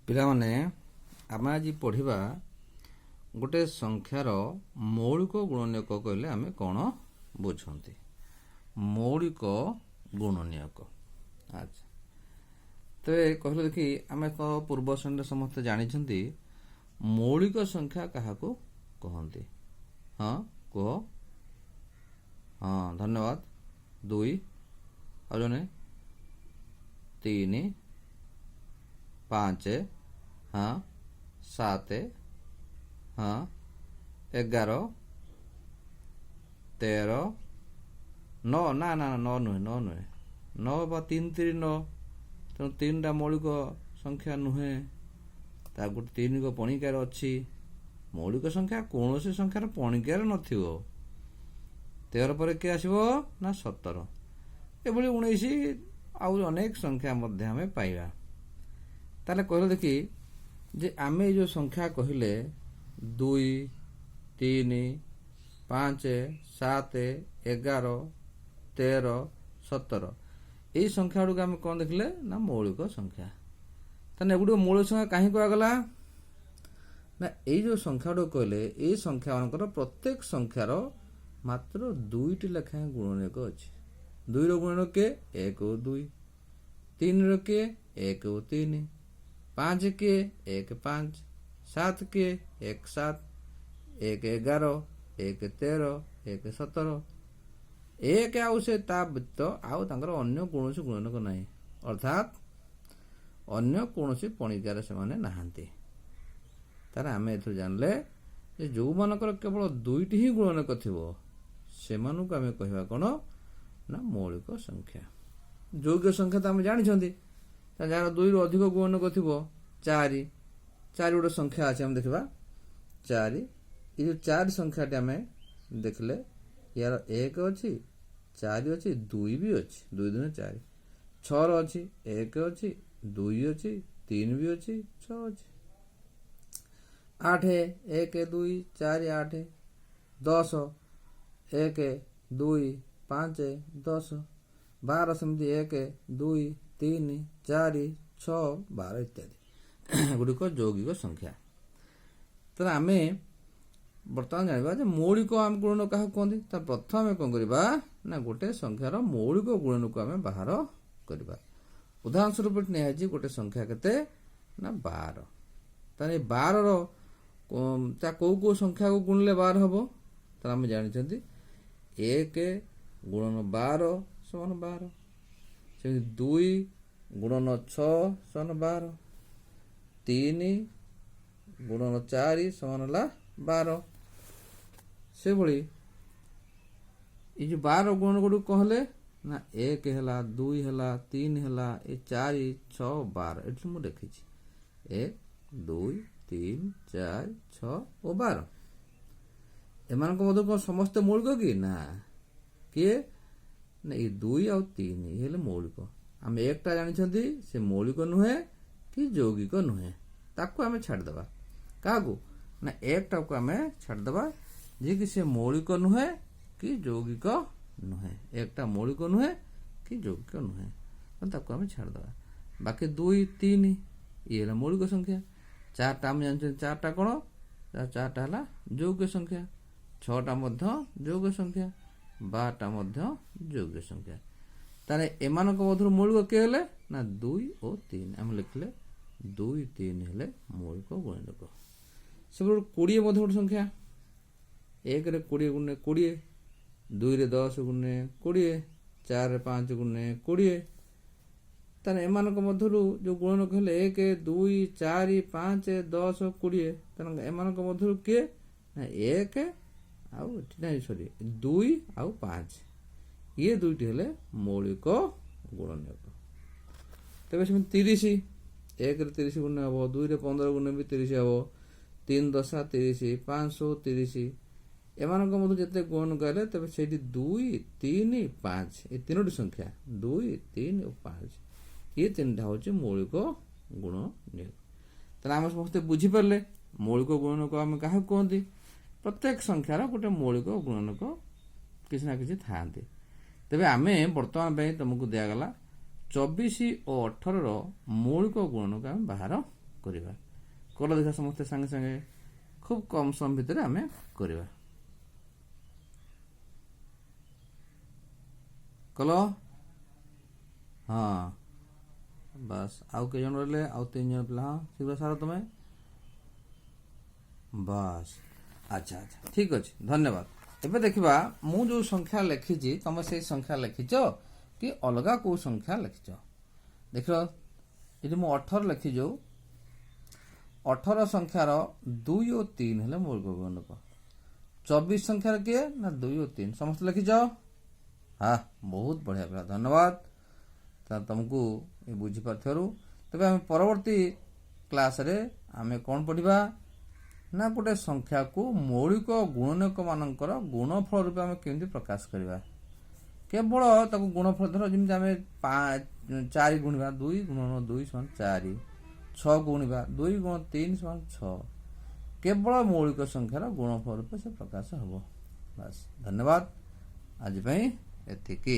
ପିଲାମାନେ, ଆମେ ଆଜି ପଢ଼ିବା ଗୋଟେ ସଂଖ୍ୟାର ମୌଳିକ ଗୁଣନୀୟକ କହିଲେ ଆମେ କ'ଣ ବୁଝନ୍ତି। ମୌଳିକ ଗୁଣନୀୟକ। ଆଚ୍ଛା, ତେବେ କହିଲେ ଦେଖି, ଆମେ ତ ପୂର୍ବ ଶ୍ରେଣୀରେ ସମସ୍ତେ ଜାଣିଛନ୍ତି, ମୌଳିକ ସଂଖ୍ୟା କାହାକୁ କହନ୍ତି? ହଁ, କୁହ। ହଁ, ଧନ୍ୟବାଦ। ଦୁଇ, ଆଉ ଜଣେ? ତିନି, ପାଞ୍ଚ, ହଁ, ସାତ, ହଁ, 11, 13, 9। ନା ନା, ନଅ ନୁହେଁ, ନଅ ନୁହେଁ। ନଅ ବା ତିନି ତିନି ନଅ। ତେଣୁ ତିନିଟା ମୌଳିକ ସଂଖ୍ୟା ନୁହେଁ। ତା ଗୋଟେ ତିନିକ ପଣିକାରେ ଅଛି। ମୌଳିକ ସଂଖ୍ୟା କୌଣସି ସଂଖ୍ୟାର ପଣିକିଆରେ ନଥିବ। 13 ପରେ କିଏ ଆସିବ ନା 17। ଏଭଳି 19, ଆଉ ଅନେକ ସଂଖ୍ୟା ମଧ୍ୟ ଆମେ ପାଇବା। ତାହେଲେ କହିଲେ ଦେଖି ଯେ ଆମେ ଏଇ ଯେଉଁ ସଂଖ୍ୟା କହିଲେ, 2, 3, 5, 7, 11, 13, 17, ଏଇ ସଂଖ୍ୟା ଗୁଡ଼ିକୁ ଆମେ କ'ଣ ଦେଖିଲେ ନା ମୌଳିକ ସଂଖ୍ୟା। ତାହେଲେ ଏଗୁଡ଼ିକ ମୌଳିକ ସଂଖ୍ୟା କାହିଁ କୁହାଗଲା ନା ଏଇ ଯେଉଁ ସଂଖ୍ୟା ଗୁଡ଼ିକ କହିଲେ, ଏଇ ସଂଖ୍ୟା ମାନଙ୍କର ପ୍ରତ୍ୟେକ ସଂଖ୍ୟାର ମାତ୍ର ଦୁଇଟି ଲେଖାଏଁ ଗୁଣନୀୟକ ଅଛି। ଦୁଇର ଗୁଣନୀୟକ କିଏ? ଏକ ଓ ଦୁଇ। ତିନିର କିଏ? ଏକ ଓ ତିନି। ପାଞ୍ଚ କିଏ? ଏକ ପାଞ୍ଚ। ସାତ କିଏ? ଏକ ସାତ। ଏକ 11, ଏକ 13, ଏକ 17। ଏକ ଆଉ ସେ ତା ବ୍ୟତୀତ ଆଉ ତାଙ୍କର ଅନ୍ୟ କୌଣସି ଗୁଣନକ ନାହିଁ, ଅର୍ଥାତ୍ ଅନ୍ୟ କୌଣସି ପଣିକାରେ ସେମାନେ ନାହାନ୍ତି। ତାହେଲେ ଆମେ ଏଥିରୁ ଜାଣିଲେ ଯେ ଯେଉଁମାନଙ୍କର କେବଳ ଦୁଇଟି ହିଁ ଗୁଣନକ ଥିବ, ସେମାନଙ୍କୁ ଆମେ କହିବା କ'ଣ ନା ମୌଳିକ ସଂଖ୍ୟା। ଯୌଗିକ ସଂଖ୍ୟା ତ ଆମେ ଜାଣିଛନ୍ତି, ଯାହାର ଦୁଇରୁ ଅଧିକ ଗୁଣନକ ଥିବ। ଚାରି, ଚାରି ଗୋଟେ ସଂଖ୍ୟା ଅଛି, ଆମେ ଦେଖିବା ଚାରି। ଏ ଯେଉଁ ଚାରି ସଂଖ୍ୟାଟି ଆମେ ଦେଖିଲେ, ୟାର ଏକ ଅଛି, ଚାରି ଅଛି, ଦୁଇ ବି ଅଛି। ଦୁଇ ଦୁନେ ଚାରି। ଛଅର ଅଛି, ଏକ ଅଛି, ଦୁଇ ଅଛି, ତିନି ବି ଅଛି, ଛଅ ଅଛି। ଆଠ, ଏକ, ଦୁଇ, ଚାରି, ଆଠ। 10, ଏକ, ଦୁଇ, ପାଞ୍ଚ, 10। 12 ସେମିତି ଏକ, ଦୁଇ, ତିନି, ଚାରି, ଛଅ, 12 ଇତ୍ୟାଦି ଏଗୁଡ଼ିକ ଯୌଗିକ ସଂଖ୍ୟା। ତେଣୁ ଆମେ ବର୍ତ୍ତମାନ ଜାଣିବା ଯେ ମୌଳିକ ଆମେ ଗୁଣନ କାହାକୁ କୁହନ୍ତି। ତା ପ୍ରଥମେ ଆମେ କ'ଣ କରିବା ନା ଗୋଟେ ସଂଖ୍ୟାର ମୌଳିକ ଗୁଣନକୁ ଆମେ ବାହାର କରିବା। ଉଦାହରଣ ସ୍ୱରୂପ ଏଠି ନିଆଯାଇଛି ଗୋଟେ ସଂଖ୍ୟା, କେତେ ନା 12। ତାହେଲେ 12ର ତା କୋଉ କୋଉ ସଂଖ୍ୟାକୁ ଗୁଣିଲେ 12 ହବ? ତାହେଲେ ଆମେ ଜାଣିଛନ୍ତି, ଏକ ଗୁଣନ 12 ସମାନ 12। ସେମିତି ଦୁଇ ଗୁଣନ ଛଅ ସମାନ 12। ତିନି ଗୁଣନ ଚାରି ସମାନ ହେଲା 12। ସେଭଳି ଏଇ ଯେଉଁ 12 ଗୁଣନ ଗୁଡ଼ିକ କ'ଣ ହେଲେ ନା ଏକ ହେଲା, ଦୁଇ ହେଲା, ତିନି ହେଲା, ଏ ଚାରି, ଛଅ, 12। ଏଠି ମୁଁ ଲେଖିଛି ଏକ, ଦୁଇ, ତିନି, ଚାରି, ଛଅ ଓ 12। ଏମାନଙ୍କ ମଧ୍ୟରୁ କ'ଣ ସମସ୍ତେ ମୌଳିକ କି ନା? କିଏ ନା ଏଇ ଦୁଇ ଆଉ ତିନି ଇଏ ହେଲେ ମୌଳିକ। ଆମେ ଏକଟା ଜାଣିଛନ୍ତି, ସେ ମୌଳିକ ନୁହେଁ କି ଯୌଗିକ ନୁହେଁ। ତାକୁ ଆମେ ଛାଡ଼ିଦେବା। କାହାକୁ ନା ଏକଟାକୁ ଆମେ ଛାଡ଼ିଦେବା, ଯିଏକି ସେ ମୌଳିକ ନୁହେଁ କି ଯୌଗିକ ନୁହେଁ। ଏକଟା ମୌଳିକ ନୁହେଁ କି ଯୌଗିକ ନୁହେଁ, ତାକୁ ଆମେ ଛାଡ଼ିଦେବା। ବାକି ଦୁଇ, ତିନି ଇଏ ହେଲା ମୌଳିକ ସଂଖ୍ୟା। ଚାରିଟା ଆମେ ଜାଣିଛନ୍ତି, ଚାରିଟା କ'ଣ? ଚାରିଟା ହେଲା ଯୌଗିକ ସଂଖ୍ୟା। ଛଅଟା ମଧ୍ୟ ଯୌଗିକ ସଂଖ୍ୟା। 12ଟା ମଧ୍ୟ ଯୌଗିକ ସଂଖ୍ୟା। ତାହେଲେ ଏମାନଙ୍କ ମଧ୍ୟରୁ ମୌଳିକ କିଏ ହେଲେ ନା ଦୁଇ ଓ ତିନି। ଆମେ ଲେଖିଲେ ଦୁଇ, ତିନି ହେଲେ ମୌଳିକ ଗୁଣନକ। ସେପଟେ 20 ମଧ୍ୟ ଗୋଟେ ସଂଖ୍ୟା। ଏକରେ 20 ଗୁଣେ 20, ଦୁଇରେ 10 ଗୁଣେ 20, ଚାରିରେ ପାଞ୍ଚ ଗୁଣେ 20। ତାହେଲେ ଏମାନଙ୍କ ମଧ୍ୟରୁ ଯେଉଁ ଗୁଣନକ ହେଲେ ଏକ, ଦୁଇ, ଚାରି, ପାଞ୍ଚ, 10, 20। ତାହେଲେ ଏମାନଙ୍କ ମଧ୍ୟରୁ କିଏ ନା ଏକ ଆଉ ଏଠି ନାଇଁ, ସରି, ଦୁଇ ଆଉ ପାଞ୍ଚ, ଇଏ ଦୁଇଟି ହେଲେ ମୌଳିକ ଗୁଣନକ। ତେବେ ସେମିତି 30, ଏକରେ 30 ଗୁଣ ହେବ, ଦୁଇରେ 15 ଗୁଣ ବି 30 ହେବ। ତିନି ଦଶା 30, ପାଞ୍ଚଶହ 30। ଏମାନଙ୍କ ମଧ୍ୟ ଯେତେ ଗୁଣନ କଲେ, ତେବେ ସେଇଠି ଦୁଇ, ତିନି, ପାଞ୍ଚ, ଏ ତିନୋଟି ସଂଖ୍ୟା, ଦୁଇ, ତିନି ଓ ପାଞ୍ଚ, ଇଏ ତିନିଟା ହେଉଛି ମୌଳିକ ଗୁଣନୀୟକ। ତାହେଲେ ଆମେ ସମସ୍ତେ ବୁଝିପାରିଲେ ମୌଳିକ ଗୁଣନକ ଆମେ କାହାକୁ କୁହନ୍ତି। ପ୍ରତ୍ୟେକ ସଂଖ୍ୟାର ଗୋଟେ ମୌଳିକ ଗୁଣନକ କିଛି ନା କିଛି ଥାଆନ୍ତି। ତେବେ ଆମେ ବର୍ତ୍ତମାନ ପାଇଁ ତୁମକୁ ଦିଆଗଲା 24 ଓ 18ର ମୌଳିକ ଗୁଣନକ ଆମେ ବାହାର କରିବା। କଲ ଦେଖିବା ସମସ୍ତେ ସାଙ୍ଗେ ସାଙ୍ଗେ, ଖୁବ୍ କମ୍ ସମୟ ଭିତରେ ଆମେ କରିବା। କଲ? ହଁ, ବାସ୍। ଆଉ କେତେ ଜଣ ରହିଲେ? ଆଉ ତିନି ଜଣ ପିଲା। ହଁ, ଶୀଘ୍ର ସାର ତୁମେ। ବାସ୍, ଆଚ୍ଛା, ଠିକ୍ ଅଛି, ଧନ୍ୟବାଦ। ଏବେ ଦେଖିବା, ମୁଁ ଯେଉଁ ସଂଖ୍ୟା ଲେଖିଛି, ତମେ ସେଇ ସଂଖ୍ୟା ଲେଖିଛ କି ଅଲଗା କେଉଁ ସଂଖ୍ୟା ଲେଖିଛ। ଦେଖିଲ, ଏଠି ମୁଁ 18 ଲେଖି, ଯେଉଁ 18 ସଂଖ୍ୟାର 2 ଓ 3 ହେଲେ ମୌଳିକ ଗୁଣନକ। 24 ସଂଖ୍ୟାର କିଏ ନା 2 ଓ 3। ସମସ୍ତେ ଲେଖିଛ? ହଁ, ବହୁତ ବଢ଼ିଆ ପିଲା, ଧନ୍ୟବାଦ ତମକୁ ଏ ବୁଝିପାରୁଥିବାରୁ। ତେବେ ଆମେ ପରବର୍ତ୍ତୀ କ୍ଲାସରେ ଆମେ କ'ଣ ପଢ଼ିବା ନା ଗୋଟେ ସଂଖ୍ୟାକୁ ମୌଳିକ ଗୁଣନକ ମାନଙ୍କର ଗୁଣଫଳ ରୂପେ ଆମେ କେମିତି ପ୍ରକାଶ କରିବା। କେବଳ ତାକୁ ଗୁଣଫଳ, ଧର ଯେମିତି ଆମେ 4 ଗୁଣିବା, 2 ଗୁଣନ 2 ସମାନ 4। 6 ଗୁଣିବା, 2 ଗୁଣ 3 ସମାନ 6। କେବଳ ମୌଳିକ ସଂଖ୍ୟାର ଗୁଣଫଳ ରୂପେ ସେ ପ୍ରକାଶ ହେବ। ବାସ୍, ଧନ୍ୟବାଦ, ଆଜି ପାଇଁ ଏତିକି।